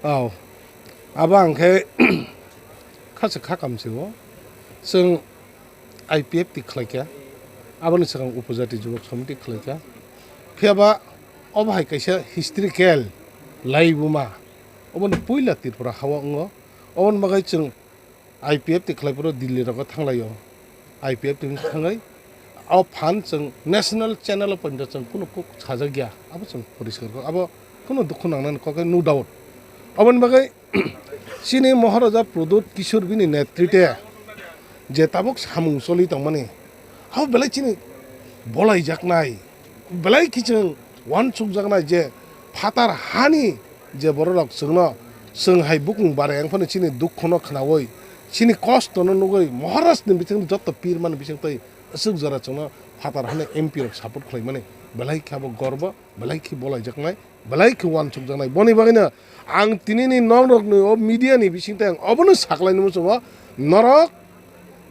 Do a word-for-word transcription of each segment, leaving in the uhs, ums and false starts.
Oh, abo ang khe khasa kha kamsi o. Chwng I P F T khlai kha, aboni swkang Upojati Jubak Samiti khlai kha. Phiya ba obo hai kaisa historical laibuma, oboni puila Tripura hao wngo. Oboni bagwi chwng I P F T khlai phuru Delhi rogo thanglaio. I P F T ni thangwi o phan chwng national channel o poito chwng kunu kuk sajak ya, abo chwng poriskar kha. Abo kunu dukhu nangnani kok no doubt. Oboni bagwi chini Maharaja Pradyut Kishore bini netrite je tabuk samung choli tongmani, abo belai chini bolaijaknai, belai khe chwng uansukjaknai je phatar hani je bororok chwngno, chwng hai bukung barai wngphano chini dukhuno khnaui, chini kostono nugui Maharajni bisingtwi jotto pirmani bisingtwi aswk jora chwngno phatar hani M P rok support khlaimani belai khe abo gorbo, belai khe bolaijaknai, belai khe uansukjaknai. Boni bagwino ang tinini nokrokni o media ni bisingtwi ang obono saklainwi muchungo, norok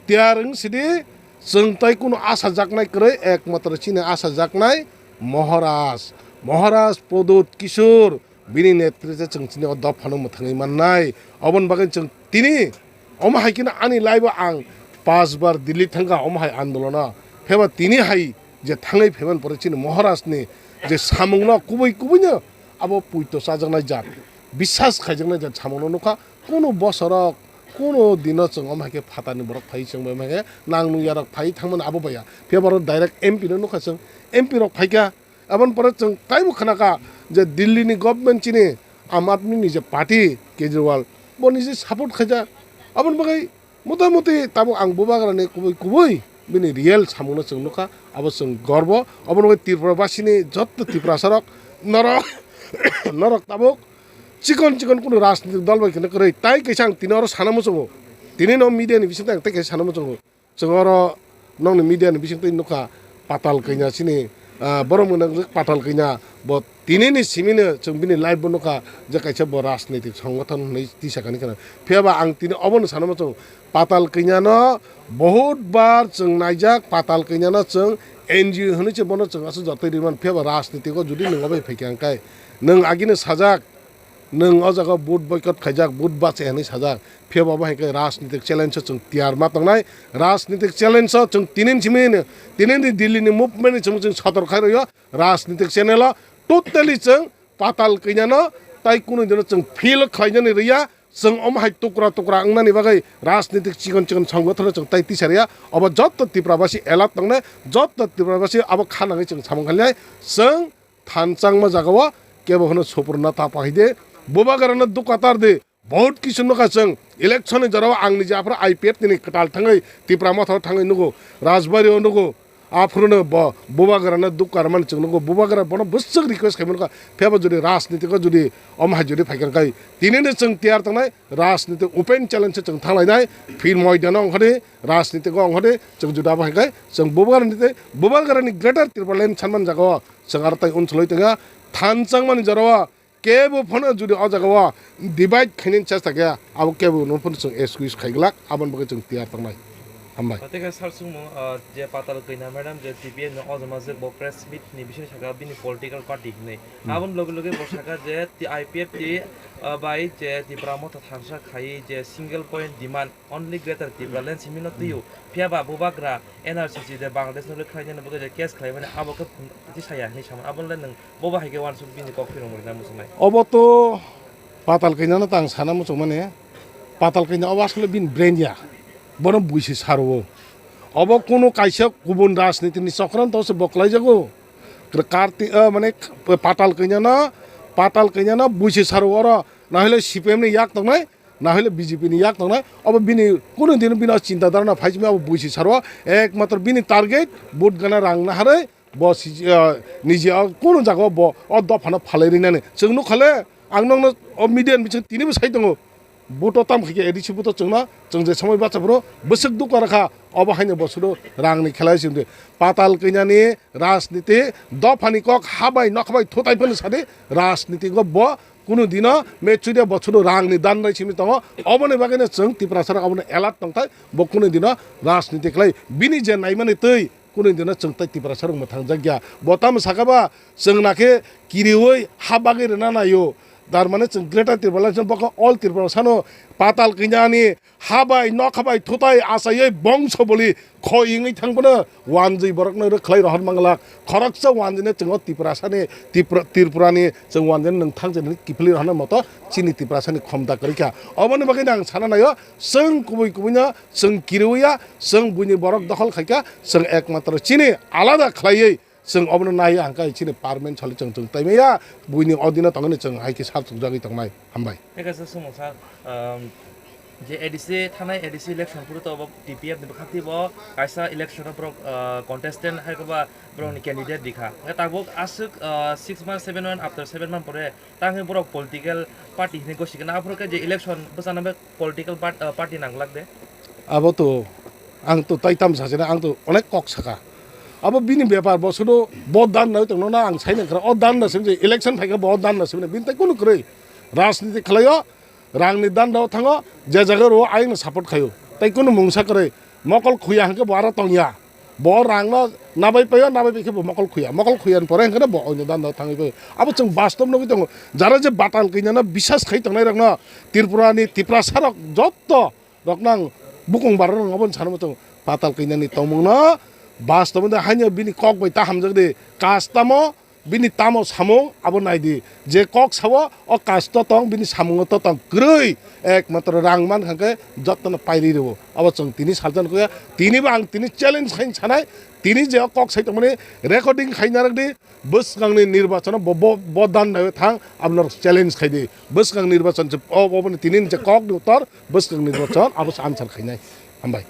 tiyar wng sidi, chwng tai kunu asajaknai kwrwi, ekmatro chini asajaknai Maharaj, Maharaj Pradyut Kishore, bini netrite chwng chini o dophano mwthangwi mannai. Oboni bagwi chwng tini omo hai kheno ani life o ang pas bar Delhi thangkha omo hai andolono. Pheba tini hai je thangwi phaimani pore chini Maharajni je samungno kubui kubuino abo puito chajaknai jat, biswas khaijaknai jat samungno nukha. Kunu bosorok, kunu dino chwng omo hai khe phatarni borok phai chwng bai omo hai khe nang nung yarok phai thangmani abo baya. Phiya borok direct M P no nukha chwng, M P rok phaikha. Aboni pore chwng taibo khnakha je Delhi ni government chini Aam Aadmi ni je party Kejriwal, bo niji support khaijak. Aboni bagwi motamuti tabuk ang bubagrani kubui kubui bini real samungno chwng nukha, abo chwng gorbo. Aboni bagwi Tripura basini jotto Tiprasarok norok, norok tabuk chikon chikon kunu rajnitik dol bai kheno kwrwi. Tai kaisa ang tini oro sana muchungo, tini no media ni bisingtwi ang tei kaisa sana muchungo. Chwng oro nokni media ni bisingtwi nukha, Patal Kanya chini, ah, borok mwnang Patal Kanya, bo tinini simino chwng bini live bo nukha je kaisa bo rajnitik songothon hwnwi tisa kani kheno. Phiya ba ang tini obono sana muchungo, Patal Kanya no bahut bar chwng naijak, Patal Kanya no chwng N G O hwnwi se bono chwng aswk jotoi rwmani, phiya ba rajnitiko jodi nwng obai phaikha hwnkhe nwng agini sajak, nwng o jaga vote boycott khaijak, vote bache hwnwi sajak, phiya ba bo hai khe rajnitik challenge o chwng tiyar ma tongnai, rajnitik challenge o chwng tinin simi, tinini Delhi ni movement ni chwng chwng sotor khai rwio, rajnitik channel o totally chwng Patal Kanya no tai kunu dino chwng feel khlainani rwya, chwng omo hai tukra tukra wngnani bagwi rajnitik chikon chikon songgothon no chwng tai tisa rwya, obo jotto Tripura basi alert tongnai, jotto Tripura basi abo kha nangwi chwng samung khainai, chwng thanchangma jagao kebo hwno supurna ta pahaide, bubagrano dukatar di, bahut kisu nukha chwng, election ni jorao ang niji aphuru I P F T ni kwtal thangwi Tipra Motha o thangwi nugo, Rajbari o nugo, aphuru no bo bubagrano dukarmani chwng nugo, bubagra bono bwswk request khaimani kha, phiyaba jodi rajnitiko jodi omo hai jodi phaikha khai, tini no chwng tiyar tongnai, rajniti open challenge se chwng thanglainai, phir moidano ongkhadi, rajnitiko ongkhadi, chwng jodi abo hai khai, chwng bubagrani tei bubagrani Greater Tipraland sanmani jagao, chwng aro tai unsului tongya, thanchangmani jorao kebo phano jodi o jagao divide khainani chesta khe, abo kebo no phano chwng excuse khaiglak, aboni bagwi chwng tiyar tongnai. Hambai. Tei khe sar sungmo, ah, je Patal Kanya madam je T P F ni ojama je bo press meet ni bising saka bini political party hinwi. Hmm. Aboni loge loge bo saka je T-, I P F T, ah, bai je Tipra Motha thansa khai je single point demand, only Greater Tipraland simi no twiyo. Hmm. Phiya ba bubagra N R C C de Bangladesh no khlai nani bagwi je case khlai mani abo khe twi saya hinwi samani. Abo le nwng bobo hai khe uansuk bini kok phirong mani muchungnai. Obo to Patal Kanya no tang sana muchung mani. Patal Kanya obo asole bini brain ya. Bono buisi saro. Obo kunu kaisa kubun rajniti ni chokranto se bo khlai jago. Karti, ah, mane Patal Kanya no, Patal Kanya no buisi saro oro. Na hile C P M ni yak tongnai. Na hile B J P ni yak tongnai, obo bini kunu dino bini o chinta dhara no phai simi abo buisi saro, ekmatro bini target vote gana rang naharwi bo si-, ah, niji o kunu jaga o bo o dopha no phalai rinani. Chwng nukha le, ang nokno o media ni bising tini bo sai tongo, vote o tam khaikhe A D C vote o chwngno, chwng je somoi bacha phuru bwswk dukha rakha, obo haino bo sudu rang ni khelai simi. Patal Kanya ni rajniti dopha ni kok habai nokhabai thutai phano sadi rajniti go bo kunu dino me chudia bochoro rang ni dan bai simi tongo. Oboni bagwi no chwng Tiprasa rok abono alert tongthai, bo kunu dino rajniti khlai bini je naimani twi kunu dino chwng tai Tiprasa rok mwthang jak ya. Bo tamo saka ba chwng nakhe kiriwi ha bagwi rwna naio, Tar mane chwng Greater Tipraland bokha all Tripura sano patal kanya ni ha bai nokha bai thutai achaiwi bongso boli khoi wngwi thangphano wanjwi borokno rwkhlai rohor manglak. Khoroksa wanjwino chwng o Tiprasani, Tipra-, Tripurani chwng wanjwino nwng thang jani kiphilwi rohorna moto chini Tiprasani khomda kwrwi kha. Oboni bagwi ang sana naio, chwng kubui kubuino chwng kiriwi ya, chwng buini borok dokhol khai kha, chwng ekmatro chini alada khlaiwi chwng obono naiya hwnkhe chini parliament salo chwng, chwng taimaya, buini odino tongoni chwng hai khe sar chukjagwi tongnai. Hambai. Eka sa sumo sir, um, je A D C thanai A D C election phuru to bo T P F ni bwkhak twi bo kaisa election o borok, uh, contestant hai ba borok ni candidate dikha. Hwnkhe tabuk aswk, uh, six month, seven month, after seven month pore tangwi borok political party hinwi gosi kana aphuru khe je election bwchana be political part-, uh, party nang glak de. Abo to ang to tai tam sachina, ang to onek kok saka. Abo bini bepar, bo sudu bo dan nai tongno na ang sai nang kra. O dan na sim je election phaikha bo dan na sim bini tai kunu kwrwi. Rajniti khlaio, rangni dan dao thango, je jaga ro ayang na support khaio. Tai kunu mungsa kwrwi. Mokol khuya hwnkhe bo aro tongya. Bo rangno nabai paio, nabai paikhe bo mokol khuya. Mokol khuyani pore hwnkhe bo oino dan dao thangwi paio. Abo chwng bastob nugwi tongo. Jara je batal kanya na bisas khai tongnai rokno Tripura ni Tiprasa rok jotto rok nang bukung barok rok obo sanwi tong patal kanya ni tongmung no bastob de haino bini kok bai ta hamjak de kas tamo bini tamo samung abo nai di je kok sao o kas to tong bini samung to tong kwrwi ekmatro rang man kha khe jotto no pairi rwo abo chwng tini saljan kuya tini bo ang tini challenge khain sanai tini je o kok sai tongmani recording khai narwk di bwskangni nirbachano bo, bo, bo dan naiwi thang, aboni challenge khai di. Bwskang nirbachan se, o, oboni tini ni je kok ni uttor, bwskang nirbachan, abo se answer khainai. Hambai.